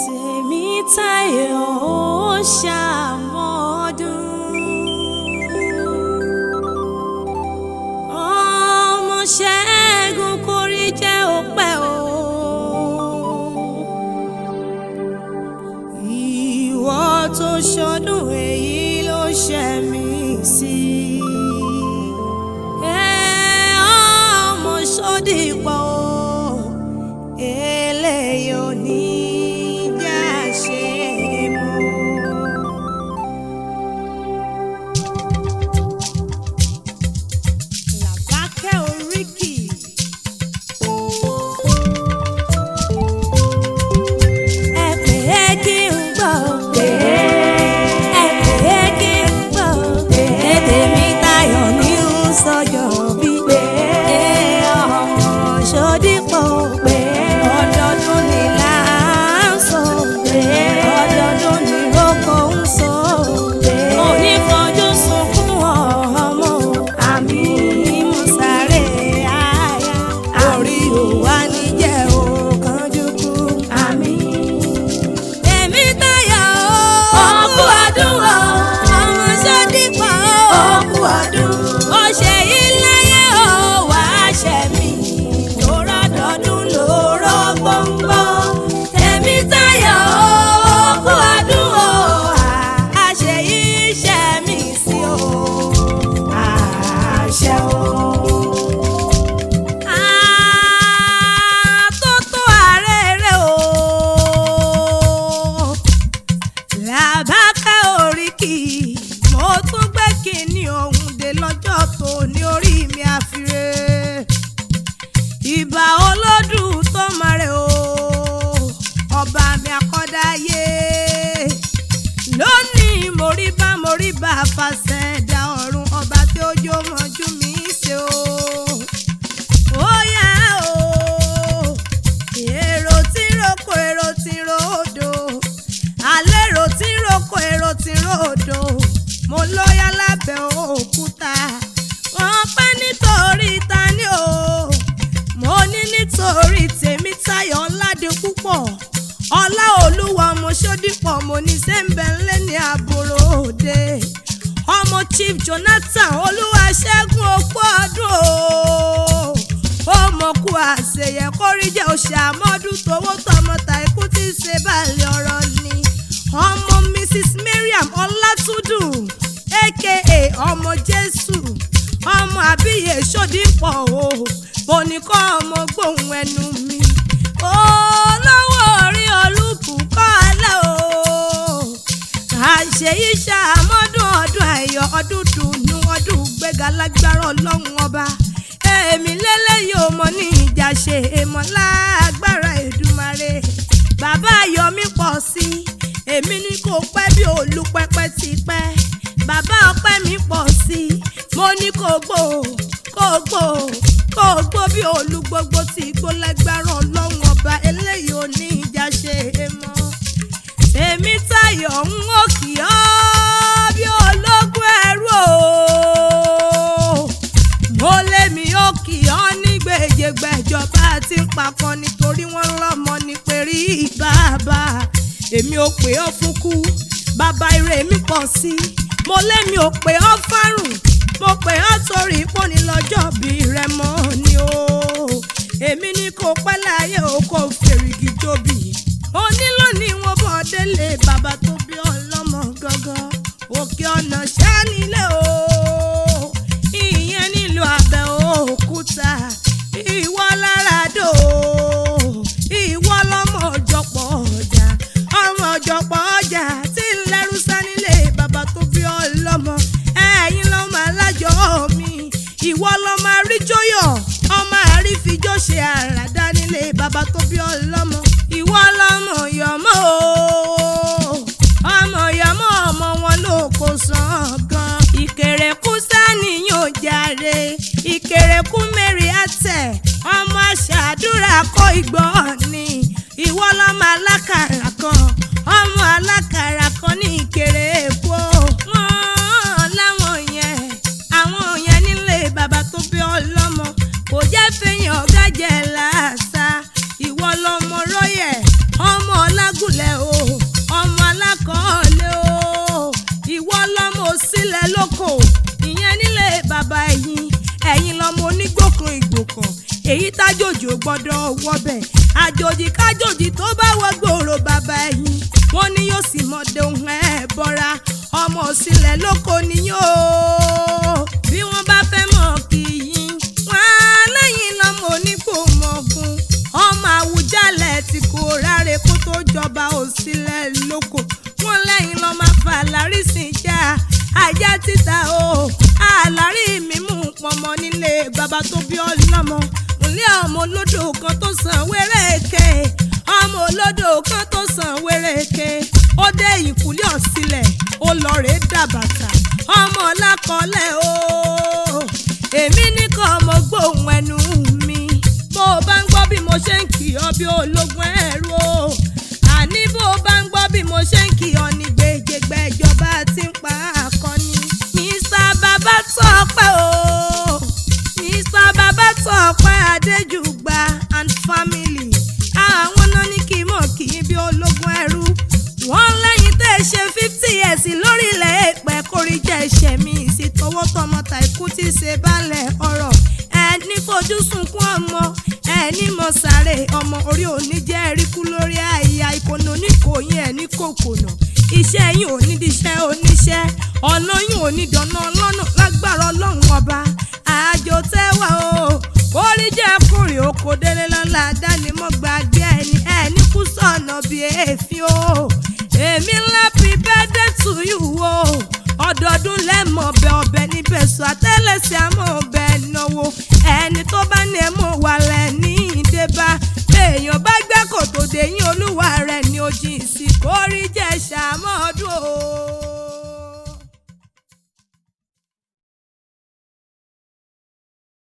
Tèmítáyọ̀ ó ṣàmọ́dún. Ọmọ Ṣẹ́gun kórí jẹ́ òpẹ́ o. Ìwọ tó ṣọdún èyí ló ṣẹ̀ mí sí. Ẹ ọmọ Ṣódìpọ̀ o, eléyìí ò ní já ṣe mọ́. Làbákẹ́ oríkì. Ẹ pè é kí n gbọ́. Pè é. Ẹ pè é kí n gbọ́. Pè é. Tèmítáyọ̀ ní ń sọjọ́ bí. Pè é. Ọmọ Ṣódìpọ̀. Pè é. Ọdọọdún ni là ń sọ. Pè é. Ọdọọdún ni roko ń sọ. Pè é. Onífojú sunkún ọmọ. Àmì Mùsàrè àyà. Orí òwá níjẹ́ òkànjú kú. Àmín. Tèmítáyọ̀ o. Ọkú ọdún o. Ọmọ Ṣódìpọ̀ o. Ọkú ọdún. Ó ṣe iléyé o, wàá ṣe mí. Lórọ́dọọdún lóró gbọ́ngbọ́n. Tèmítáyọ̀ o. Ọkú ọdún o. Àṣẹ yìí ṣe mí sí o. Àṣẹ o. Àtótó àrèrè o. Làbákẹ́ oríkì, mo tún gbé kínní ọ̀hún dé lọ́jọ́ tó ní orí mi àfiré. Ìbà olódù tó mọ̀rẹ́ o, ọba mi àkọ́dáyé. Lónìí mo rí bá fàṣẹ dá ọ̀run ọba tí ó jó mọ́jú mi ṣe o. Ó yá o, èrò tí ń roko èrò tí ń rodò, alérò tí ń roko èrò tí ń rodò, mo lóyá lábẹ́ òkúta. Wọ́n pẹ́ nítorí tani o, mo ní nítorí Tèmítáyọ̀ Ọládipúpọ̀. Ọlá Olúwa ọmọ Ṣódìpọ̀ mo ní sẹ́ńbẹ̀ ńlẹ́ ní àbúrò òde. Ọmọ Chief Jonathan Olúwaṣẹ́gun okú ọdún o. Ó mọ̀ kú àṣeyẹ kóríjẹ́ òṣà mọ́dún tówó tọmọ ta ikú tí í ṣe balẹ̀ ọ̀rọ̀ ni. Ọmọ Mrs Mariam Ọlátúndùn aka ọmọ Jésù ọmọ àbíyè Ṣódìpọ̀ o. Mo ní kọ́ ọmọ gbóhùn ẹnu mi. Olówó orí olùbùkọ́ alẹ́ o. Àṣeyí ṣàmọ́dún ọdún ayọ̀ ọdún dùnú ọdún gbéga lágbára ọlọ́run ọba. Èmi lélẹ́yìí ò mọ ní ìjà ṣe èmọ̀ lágbára Èdùmàrè. Bàbá ayọ̀ mi pọ̀ sí i, èmi ní kò pẹ́ bí olùpẹpẹ ti pẹ́. Bàbá ọpẹ́ mi pọ̀ sí i, mo ní kò gbó kò gbó kò gbó bí olú gbogbo ti gbó lágbára ọlọ́run ọba eléyìí ò ní ìjà ṣe èmọ̀. Tèmítáyọ̀ ń ó kì ọ́ bí ológun ẹrú o. Mo lémi ó kì ọ́ ní gbèjègbèjọba tí ń pakọ nítorí wọ́n lọ́mọ ní perí bàbá. Èmi ò pè ọ́ fún kú, bàbá ire mi pọ̀ sí i. Mo lémi ò pè ọ́ fárùn, mo pè ọ́ torí pọ́ni lọ́jọ́ bí rẹ mọ́ ni o. Èmi ní kò pẹ́ láyé o kò fèrègì jóbi. Onílò ní wọn bọ̀ délé bàbá tó bí ọlọ́mọ gangan. Òkè ọ̀nà ṣá nílé o. Ìyẹn nílùú Abẹ́òkúta. Ìwọ lára dò ó. Ìwọ lọ́mọ ọ̀jọ̀pọ̀ ọjà. Ọmọ ọ̀jọ̀pọ̀ ọjà tí ń lẹ́rú sá nílé bàbá tó bí ọlọ́mọ. Ẹ̀yin lọ́mọ alájọ mi. Ìwọ lọ́mọ àríjọyọ̀. Ọmọ àrífijọ́ ṣe àràdá nílé bàbá tó bí ọlọ́mọ. Ìwọ lọ́mọ yọmọ o. Ọmọ yọmọ ọmọ wọn ló kó sàn gan. Ìkèrèkú sáníyàn jàre. Ìkèrèkú mẹ́rin àtẹ̀. Ọmọ aṣàdúrà kọ́ ìgbọ́n ni. Ìwọ lọ́mọ alákàrà kan. Ọmọ alákàrà kan ní Ìkèrè Èkó. Wọ́n láwọn yẹn, àwọn yẹn nílé bàbá tó bí ọlọ́mọ. Kò jẹ́ fẹ́yìn ọ̀gá jẹ́ làásà. Ìwọ lọmọ rọ́yẹ̀, ọmọ ọlágùnlẹ̀ gbọ́dọ̀ wọbẹ̀. Àjòjì kájòjì tó bá wọ gbòòrò bàbá ẹ̀yìn, wọ́n ní yóò sì mọ̀dé ohun ẹ̀ bọ́ra. Ọmọ òsínlẹ̀ lóko nìyó. Bí wọ́n bá fẹ́ mọ̀ kì í yín, wọ́n á lẹ́yìn lọ́mọ onípò mọ̀gùn. Ọmọ Àwùjalẹ̀ tí kò ráre kó tó jọba òsínlẹ̀ lóko. Wọ́n lẹ́yìn lọ́mọ afàlárí sìn já ajá títa o. Àlárí mímú pọnmọ nílé bàbá tó bí ọlọ́mọ. Nílé ọmọ olódò kan tó sàn wéréke. Ọmọ olódò kan tó sàn wéréke. Ó dé ìkúlé ọ̀sílẹ̀, ó lọ rèé dàbàtà. Ọmọ ọlákọlẹ̀ o. Èmi nìkan mo gbóhùn ẹnu mi. Bó o bá ń gbọ́ bí mo ṣe ń kì ọ́ bí ológun ẹ̀rú o. Àní bó o bá ń gbọ́ bí mo ṣe ń kì ọ́ ní gbèjègbèjọba tí ń pa akọni. Mr. Babatọ́pẹ́ o. Mr. Babatọ́pẹ́ Adéjùgbà and family. Àwọn náà ní kí mọ̀ kí bí ológun ẹrú. Wọ́n lẹ́yìn tẹ́ ẹ ṣe 50 years lórílẹ̀ èpẹ̀ kórí jẹ́ ẹ̀ṣẹ̀ mi sí tọwọ́ tọmọ tàìkú tí ṣe balẹ̀ ọ̀rọ̀. Ẹni fojú sunkún ọmọ, ẹni mọ̀ sáré ọmọ orí òní jẹ́ eríkú lórí àyà ìkònà oníkòyí ẹ̀ ní kòkònà. Iṣẹ́ yín ò ní diṣẹ́ oníṣẹ́, ọ̀nà yín ò ní dọ̀nà lọ́nà lágbára Ọlọ́run ọba. Àjò tẹ́wà o, kórí jẹ́ kórè oko délé lọ́la dánimọ̀gbàgbé ẹni ẹni kú sọ̀nà bí èéfín o. Èmi ńlá happy birthday to you o. Ọdọọdún lẹ́mọ̀ ọbẹ̀ ọbẹ̀ níbẹ̀ sọ àtẹ́lẹsẹ̀.